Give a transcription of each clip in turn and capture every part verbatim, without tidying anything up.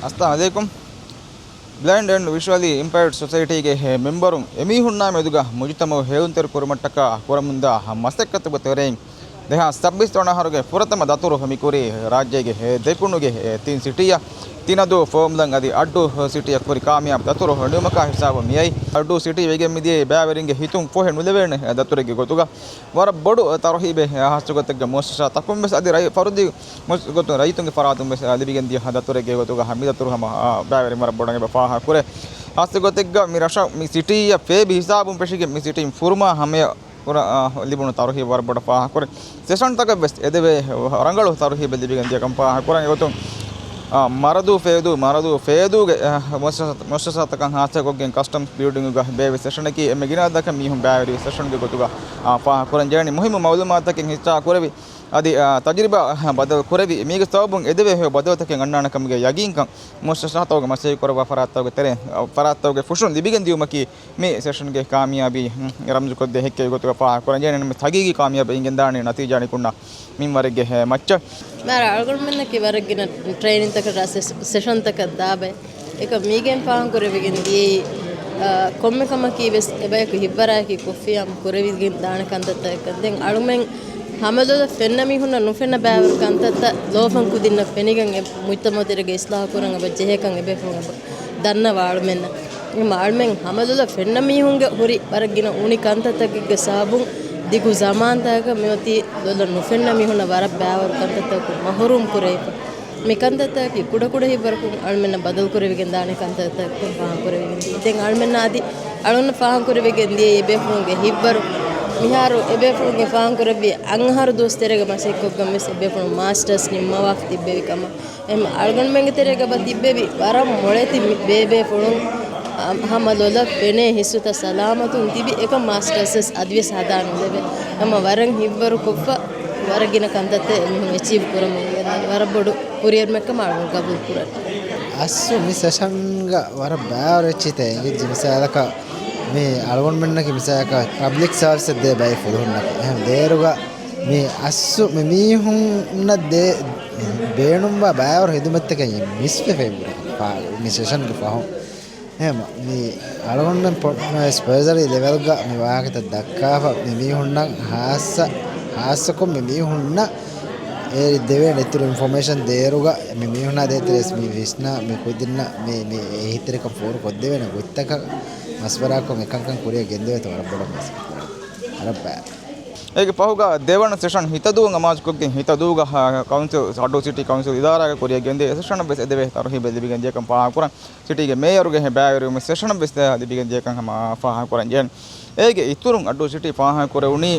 އައްސަލާމު ޢަލައިކުމް. ބްލައިންޑް އެންޑް ވިޝުއަލީ އިމްޕައިރްޑް ސޮސައިޓީގެ މެމްބަރުން އެމީހުންނާ މެދުގަ މުޖުތަމަޢު ހޭލުންތެރި ކުރުމަށްޓަކާ ކުރަމުންދާ މަސައްކަތުގެ ތެރެއިން ދެހާސް ސައްބީސް ވަނަ އަހަރުގެ ފުރަތަމަ ދަތުރު މިކުރީ ރާއްޖޭގެ ދެކުނުގެ ތިން ސިޓީއަށް. ތިނަދޫ، ފޯމްލަން އަދި އައްޑޫ ސިޓީއަށް ކުރި ކާމިޔާބު ދަތުރު ނިމުމަކާ ހިސާބަށް މިއައީ. އައްޑޫ ސިޓީ ވެގެން މިދިޔައީ ބައިވެރިންގެ ހިތުން ފޮހެއް ނުލެވޭނެ ދަތުރެއްގެ ގޮތުގަ. ވަރަށް ބޮޑު ތަރުހީބެއް ހާއްސަ ގޮތެއްގަ މުއައްސަސާތަކުން ވެސް އަދި ރައި-، ފަރުދީ މުސް-، ގޮތުން ރައްޔިތުންގެ ފަރާތުން ވެސް ލިބިގެން ދިޔަ ދަތުރެއްގެ ގޮތުގަ މި ދަތުރު ހަމަ، އާ، ބައިވެރިން ވަރަށް ބޮޑަށް އެބަ ފާހަގަ ކުރޭ. ހާއްސަ ގޮތެއްގަ މި ރަށަށް މި ސިޓީއަށް ފޭބި ހިސާބުން ފެށިގެން މި ސިޓީން ފުރުމާ ހަމަޔަށް ކުރާ، އާ، ލިބުނު ތަރުހީބު ވަރަށް ބޮޑަށް ފާހަގަ ކުރޭ. ސެޝަންތަކަށް ވެސް އެދެވޭ ރަނގަޅު ތަރުހީބެއް ލިބިގެން ދިޔަކަން ފާހަގަ ކުރަން. އެގޮތުން، އާ، މަރަދޫ ފޭދޫ، މަރަދޫ ފޭދޫގެ، އާ، މުއައްސަސާ-، މުއައްސަސާތަކަށް ހާއްސަކޮށްގެން ކަސްޓަމްސް ބިލްޑިންގުގަ ބޭއްވި ސެޝަނަކީ އެންމެ ގިނަ އަދަދަކަށް މީހުން ބައިވެރިވި ސެޝަންގެ ގޮތުގަ، އާ، ފާހަގަ ކުރަން ޖެހެނީ. މުހިއްމު މައުލޫމާތުތަކެއް ހިއްސާ ކުރެވި، އަދި، އާ، ތަޖުރިބާ ބަދަލު ކުރެވި، މީގެ ސަބަބުން އެދެވޭ ބަދަލުތަކެއް އަންނާނެ ކަމުގެ ޔަގީންކަން މުއައްސަސާތަކުގެ މަސައްކަތް ކުރައްވާ ފަރާތްތަކުގެ ތެރެއިން، އާ، ފަރާތްތަކުގެ ފުށުން ލިބިގެން ދިޔުމަކީ މި ސެޝަންގެ ކާމިޔާބީ، އު، ރަމްޒުކޮށްދޭ ހެއްކެވި ގޮތުގަ ފާހަގަ ކުރަން ޖެހެނީ. ނަމަ ހަގީގީ ކާމިޔާބެއް އިނގެންދާނީ ނަތީޖާ ނިކުންނަ މިންވަރެއްގެ މައްޗަށް. މާރަ އަޅުގަނޑުމެންނަކީ ވަރަށް ގިނަ ޓްރެއިނިންތަކަށް ރަށް ސެ-، ސެޝަންތަކަށް ދާބައި. އެކަމް މީގެން ފާހަގަކުރެވިގެން ދިޔައީ، އާ، ކޮންމެ ކަމަކީ ވެސް އެބަޔަކު ހިތްވަރާއެކީ ކޮށްފިއްޔާ ކުރެވިގެން ދާނެ ކަންތައްތަކެއް. ދެން އަޅުމެން ހަމަލޮލަށް ފެންނަ މީހުންނަށް ނުފެންނަ ބައިވަރު ކަންތައްތައް ލޯފަން ކުދިންނަށް ފެނިގެން އެ މުޖްތަމަޢު ތެރޭގަ އިސްލާހު ކުރަން އެބަ ޖެހޭކަން އެބޭފުޅުން އެބަ ދަންނަވާ އަޅުމެންނަށް. އެހެން އަޅުމެން ހަމަލޮލަށް ފެންނަ މީހުންގެ ހުރި ވަރަށް ގިނަ އުނި ކަންތައްތަކެއްގެ ސަބަބުން ދިގު ޒަމާންތަކަކަށް މިއޮތީ ލޮލަށް ނުފެންނަ މީހުންނަށް ވަރަށް ބައިވަރު ކަންތައްތަކަކުން މަހުރޫމް ކުރެވިފަ. މި ކަންތައްތަކަކީ ކުޑަކުޑަ ހިތްވަރަކުން އަޅުމެންނަށް ބަދަލު ކުރެވިގެން ދާނެ ކަންތައްތަކަކުން ފާހަގަ ކުރެވިގެން ދިޔަ. ދެން އަޅުމެންނަށް އަދި އަޅުންނަށް ފާހަގަ ކުރެވިގެން ދިޔަ އެބޭފުޅުންގެ ހިތްވަރު. މިހާރު އެބޭފުޅުންގެ ފާހަގަ ކުރެއްވި އަށް އަހަރު ދުވަސް ތެރޭގަ މަސައްކަތްކޮށްގެން ވެސް އެބޭފުޅުން މާސްޓަރސް ނިންމަވާފަ ތިއްބެވި ކަމަށް. އެހެން އަޅުގަނޑުމެންގެ ތެރޭގަ އެބަ ތިއްބެވި ވަރަށް މޮޅެތި މި ބޭބޭފުޅުން، އަ، ހަމަ ލޮލަށް ފެނޭ ހިއްސުތައް ސަލާމަތުން ތިބި އެކަމް މާސްޓަރސް ވެސް އަދިވެސް ހަދާ ނުލެވޭ. ހަމަ ވަރަށް ހިތްވަރު ކޮށްފަ ވަރަށް ގިނަ ކަންތައްތައް އެމީހުން އެޗީވް ކުރަމުން ގެންދަނީ. ވަރަށް ބޮޑު ކުރިއެރުމެއްކަމަށް އަޅުގަނޑު ގަބޫލު ކުރަން. އަސްލު މި ސެޝަންގަ ވަރަށް ބައިވަރު އެއްޗިތޭ އިނގިރޭސި މިސާލަކަށް މި އަޅުގަނޑުމެންނަކީ މިސާލަކަށް ޕަބްލިކް ސާވިސްއެއް ދޭ ބައި ފުލުހުންނަކީ. އެހެން ދޭއިރުގަ މި އަސްލު މި މީހުންނަށް ދޭ ބޭނުންވާ ބައިވަރު ހިދުމަތްތަކެއް މިސްވެފައި ހުރި މި ސެޝަންގެ ފަހުން. އެހެން މި އަޅުގަނޑުމެން ޕޮ-، ސްޕަވައިޒަރީ ލެވެލްގަ މި ވާހަކަތައް ދައްކާފަ މި މީހުންނަށް ހާއްސަ، ހާއްސަކޮށް މި މީހުންނަށް އެ ދެވޭނެ އިތުރު އިންފޮމޭޝަން ދޭއިރުގަ މި މީހުންނާ ދޭތެރޭސް މި ވިސްނާ މި ކުދިންނަށް މި، މި އެހީތެރިކަން ފޯރު ކޮށްދެވޭނެ ގޮތްތަކަށް މަޝްވަރާކޮށް އެކަންކަން ކުރިއަށް ގެންދެވޭތޯ ވަރަށް ބޮޑަށް މަސައްކަތް ކުރަން. ވަރަށް ބައި. އޭގެ ފަހުގަ ދެވަނަ ސެޝަން ހިތަދޫއަށް އަމާޒުކޮށްގެން ހިތަދޫގަ ކައުންސިލް، އައްޑޫ ސިޓީ ކައުންސިލް އިދާރާގަ ކުރިއަށް ގެންދޭ ސެޝަނަށް ވެސް އެދެވޭ ތަރުހީބެއް ލިބިގެން ދިޔަކަން ފާހަގަ ކުރަން. ސިޓީގެ މޭޔަރުގެ ބައިވެރިވުމުން ސެޝަނަށް ވެސް ލިބިގެން ދިޔަކަން ހަމަ ފާހަގަ ކުރަން ޖެހެން. އޭގެ އިތުރުން އައްޑޫ ސިޓީ ފާހަގަ ކުރެވުނީ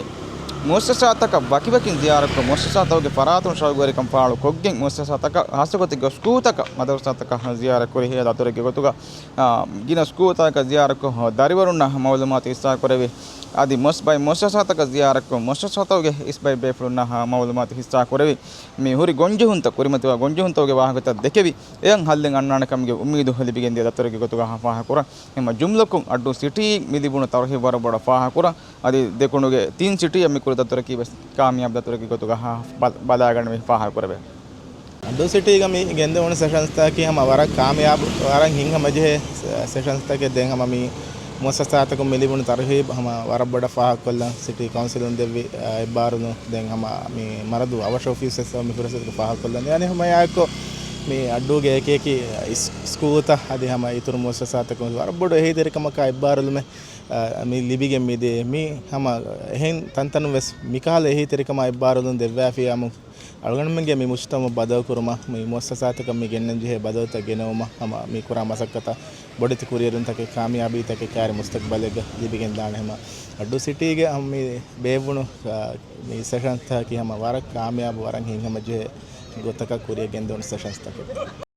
މުއައްސަސާތަކަށް ވަކިވަކިން ޒިޔާރަތްކޮށް، މުއައްސަސާތަކުގެ ފަރާތުން ޝައުގުވެރިކަން ފާޅުކޮށްގެން، މުއައްސަސާތަކަށް ހާއްސަގޮތެއްގަ ސްކޫލްތަކަށް، މަދަރުސާތަކަށް ޒިޔާރަތްކުރި ހޭދަ ދަތުރެއްގެ ގޮތުގަ، އާ، ގިނަ ސްކޫލްތަކަށް ޒިޔާރަތްކޮށް، ދަރިވަރުންނަށް މައުލޫމާތު ހިއްސާކުރެވި، އަދި މުއަސް-، ބައެއް މުއައްސަސާތަކަށް ޒިޔާރަތްކޮށް، މުއައްސަސާތަކުގެ އިސް ބައެއް ބޭފުޅުންނަށް މައުލޫމާތު ހިއްސާކުރެވި، މި ހުރި ގޮންޖެހުންތައް، ކުރިމަތިވާ ގޮންޖެހުންތަކުގެ ވާހަކަތައް ދެކެވި، އެއަށް ހައްލެއް އަންނާނެ ކަމުގެ އުއްމީދު ލިބިގެން ދިޔަ ދަތުރެއްގެ ގޮތުގަ ފާހަގަކުރަން. އެހެންމަ ޖުމްލަކޮށް އައްޑޫ ސިޓީ މި ލިބުނު ތަރުހީބު ވަރަށް ބޮޑަށް ފާހަގަކުރަން. އަދި ދެކުނުގެ ތިން ސިޓީއަށް މި ކުރި ދަތުރަކީ ވެސް ކާމިޔާބު ދަތުރެއްގެ ގޮތުގަ ހާ-، ބަ-، ބަލާގަނެވި ފާހަގަކުރެވޭ. އައްޑޫ ސިޓީގަ މި ގެންދެވުނު ސެޝަންސްތަކަކީ ހަމަ ވަރަށް ކާމިޔާބު، ވަރަށް ހިތްހަމަޖެހޭ ސެ-، ސެޝަންސްތަކެއް. ދެން ހަމަ މި މުއައްސަސާތަކުން މި ލިބުނު ތަރުހީބު ހަމަ ވަރަށް ބޮޑަށް ފާހަގަކޮށްލަން ސިޓީ ކައުންސިލުން ދެއްވި، އާ، އެއްބާރުލުން. ދެން ހަމަ މި މަރަދޫ އަވަށ އޮފީސް ވެސް މި ފުރަސަތުގަ ފާހަގަކޮށްލަން. އަނެއް ހަމަ އެއާއެއްކޮށް މި އައްޑޫގެ އެކިއެކި ސް-، ސްކޫލްތައް އަދި ހަމަ އިތުރު މުއައްސަސާތަކުން ވަރަށް ބޮޑު އެހީތެރިކަމަކާ އެއްބާރުލުމެއް، އާ، މި ލިބިގެން މިދޭ. މި ހަމަ އެހެން ތަންތަނުން ވެސް މިކަހަލަ އެހީތެރިކަމާ އެއްބާރުލުން ދެއްވާފިޔާމު އަޅުގަނޑުމެންގެ މި މުޖްތަމަޢު ބަދަލުކުރުމަށް، މި މުއައްސަސާތަކަށް މި ގެންނަން ޖެހޭ ބަދަލުތައް ގެނައުމަށް ހަމަ މި ކުރާ މަސައްކަތަށް ބޮޑެތި ކުރިއެރުންތަކެއް، ކާމިޔާބީތަކެއް ކައިރި މުސްތަޤްބަލެއްގަ ލިބިގެން ދާނެ. ހަމަ އައްޑޫ ސިޓީގެ ހަމަ މި ބޭއްވުނު، އާ، މި ސެޝަންސްތަކަކީ ހަމަ ވަރަށް ކާމިޔާބު، ވަރަށް ހިތްހަމަޖެހޭ ގޮތަކަށް ކުރިއަށް ގެންދެވުނު ސެޝަންސްތަކެއް.